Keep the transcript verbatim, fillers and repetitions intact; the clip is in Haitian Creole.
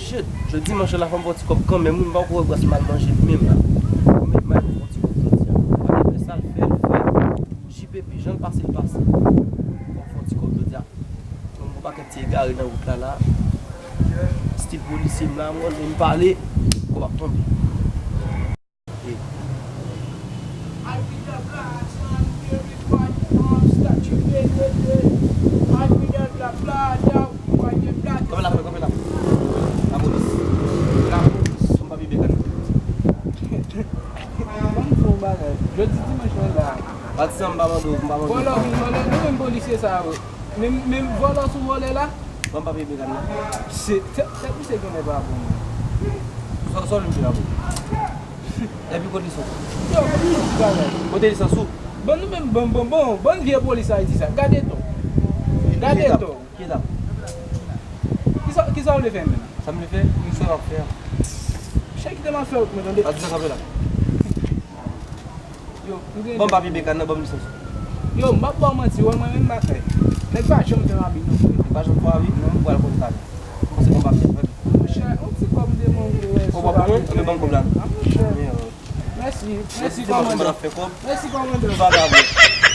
Shit, jodi dimanch la, fò m fè yon ti kòb kanmenm, wi, m pa ko wè bwès m al manje li menm la. Fò m met may pou fè yon ti kòb jodi a. Fò l fè sa l fè, l fè. J P P, jan l pase, l pase. Fò m fè yon ti kòb jodi a. Mwen, m gon pakèt ti egare nan wout la, la. Stil polisye m la, mwen, lè m pale, kòb ap tonbe. Kanpe la, kanpe la. Lapolis. Lapolis. Ban m papye bèk la. Ban m fè yon bagay. Jodi dimanch la la. Pati sa m pa mande w, m pa mande w. Vòlè, vin vòlè, nou menm polisye sa yo. Menm, menm vòlè sou vòlè la. Ban m papye bèk la. Se, tèt, tèt misye genlè pa bon. Sa, sa w vin fè la pou? Epi kote li soti? Yo, kote li soti? Kote li soti? Bon, nou menm, bon, bon, bon, bon, vye polis Ayiti sa. Gade to. Gade to. Kiyès ap? Kisa, kisa w vle fè menm? Sa m vle fè? M fè w ap fè a. Chè kite m ap fè w, mwen tande. Pa di sa kanpe la. Yo, m gen. Ban m papye bèk la, ban m lisans. Yo, m p ap ba w manti, wè mwen menm m pa fè. Nèg pa janm fè m abi non, frè. Li pa janm fè w abi? Non. Ou pral konn sa. Kòmanse ban m papye, frè. Monchè, yon ti kòb de mwen vle wè. Ou pa pou mwen? Anben ban m kòb la. Ah, monchè. Mèsi, mèsi kòmandè. Mèsi kòmandè. Vagabon.